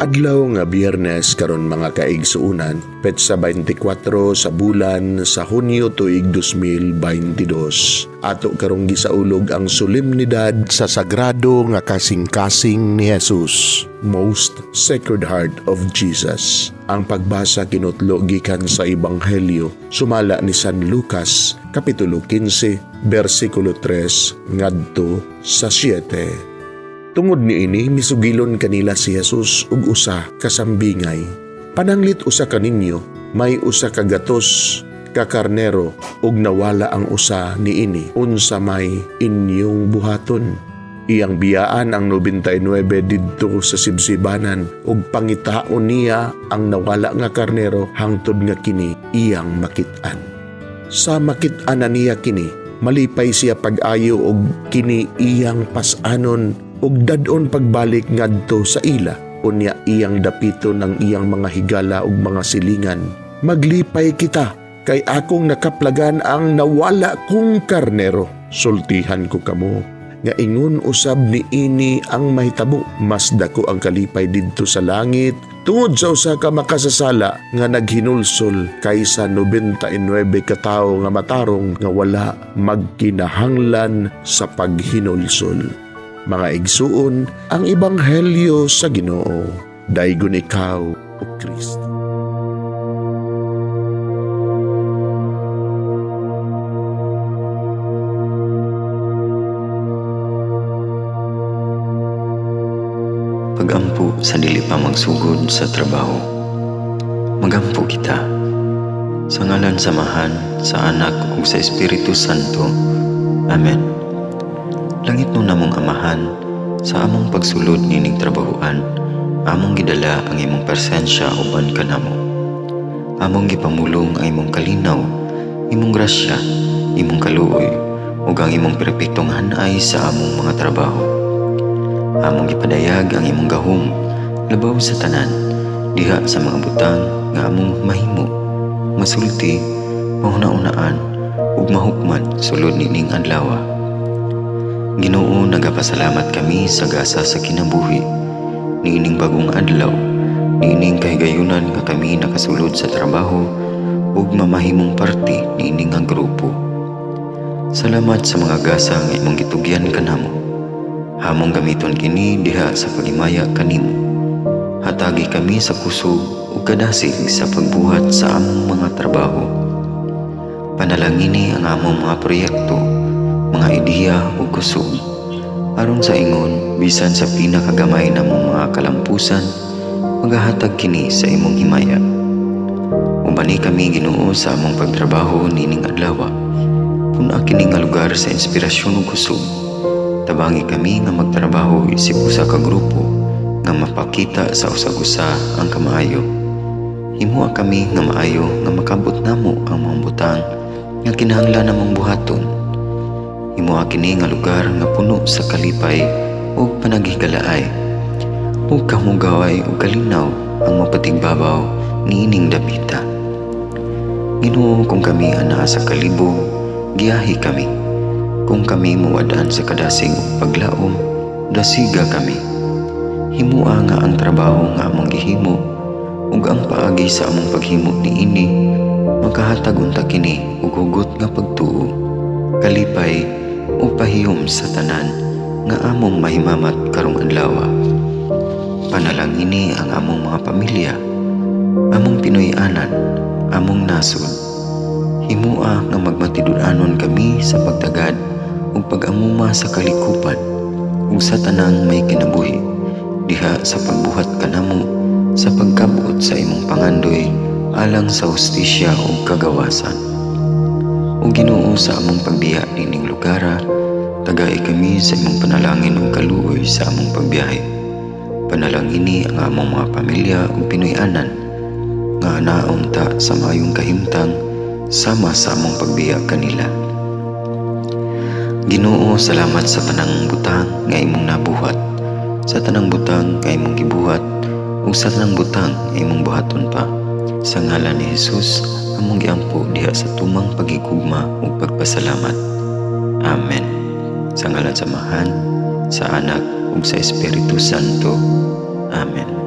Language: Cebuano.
Adlaw nga Biyernes karon mga kaigsuonan, petsa 24 sa bulan sa Hunyo tuig 2022. Ato karong gisaulog ang solemnidad sa sagrado nga kasing-kasing ni Jesus, Most Sacred Heart of Jesus. Ang pagbasa kinutlo gikan sa Ebanghelyo sumala ni San Lucas, Kapitulo 15, versikulo 3 ngadto sa 7. Tungod niini misugilon kanila si Jesus og usa ka sambingay. Pananglit usa kaninyo may usa ka gatos ka karnero ug nawala ang usa niini, unsa may inyong buhaton? Iyang biyaan ang 99 didto sa sibsibanan ug pangitaon niya ang nawala nga karnero hangtod nga kini iyang makit-an. Sa makit-an na niya kini, malipay siya pag-ayo og kini iyang pas-anon ug dad-on pagbalik ngadto sa ila. Unya iyang dapiton ang iyang mga higala ug mga silingan. Maglipay kita kay akong nakaplagan ang nawala kong karnero. Sultihan ko kamo nga ingon usab ni ini ang mahitabo. Mas dako ang kalipay didto sa langit tungod sa usa ka makasasala nga naghinulsol kaysa 99 ka tawo nga matarong nga wala magkinahanglan sa paghinulsol. Mga igsuon, ang ebanghelyo sa Ginoo. Daygon ikaw, O Kristo. Pagampo sa dili pa magsugod sa trabaho. Magampo kita. Sa ngalan sa Amahan, sa Anak ug sa Espiritu Santo. Amen. Langit no namong Amahan, sa among pagsulod nining trabahoan, among gidala ang imong presensya uban kanamo. Among gipamulong ang imong kalinaw, imong grasya, imong kaluoy, ug ang imong perpektong hanay sa among mga trabaho. Among gipadayag ang imong gahom, labaw sa tanan, diha sa mga butang nga among mahimo, masulti, mahuna-unaan, ug mahukman sulod nining adlaw. Ginoo, nagapasalamat kami sa gasa sa kinabuhi, niining bagong adlaw, niining kahigayunan nga kami nakasulod sa trabaho ug mamahimong parte niining nga grupo. Salamat sa mga gasa nga imong gitugyan kanamo. Hamong gamiton kini diha sa paghimaya kanimo. Hatagi kami sa kusog ug kadasig sa pagbuhat sa among mga trabaho. Panalangini ang among mga proyekto, mga ideya ug kusog, aron sa ingon bisan sa pinakagamay namong mga kalampusan, magahatag kini sa imong himaya. Ubani kami, Ginoo, sa among pagtrabaho nining adlaw. Pun-a kini nga lugar sa inspirasyon ug kusog. Tabangi kami nga magtrabaho isip usa ka grupo nga mapakita sa usag-usa ang kamaayo. Himoa kami nga maayo nga makabot namo ang mga butang nga kinahanglan namong buhaton. Himoa kini nga lugar nga puno sa kalipay ug panaghigalaay, ug kamugaway ug kalinaw ang mapatigbabaw niining dapita. Ginoo, kung kami anaa sa kalibog, giyahi kami. Kung kami muwad-an sa kadasig ug paglaom, dasiga kami. Himoa nga ang trabaho nga among gihimo ug ang paagi sa among paghimo niini makahatag unta kini og hugot nga pagtuo, kalipay o pahiyom sa tanan nga among mahimamat karong adlaw. Panalangini ang among mga pamilya, among Pinoy-anan, among nasod. Himoa nga magmatinud-anon kami sa pagtagad ug pag-amuma sa kalikupan ug sa tanang may kinabuhi diha sa pagbuhat kanamo sa pagkabot sa imong pangandoy alang sa hustisya ug kagawasan. O Ginoo, sa among pagbiya nining lugara, tagai kami sa imong panalangin ug kaluoy sa among pagbiyahe. Panalangini ang among mga pamilya ug Pinoy-anan nga naong ta sa maayong kahimtang sama sa among pagbiya kanila. Ginoo, salamat sa tanang butang nga imong nabuhat, sa tanang butang nga imong gibuhat, ug sa tanang butang nga imong buhaton pa. Sa ngalan ni Jesus, among giampo diha sa tumang pagigugma ug pagpasalamat. Amen. Sa ngalan sa Amahan, sa Anak ug sa Espiritu Santo. Amen.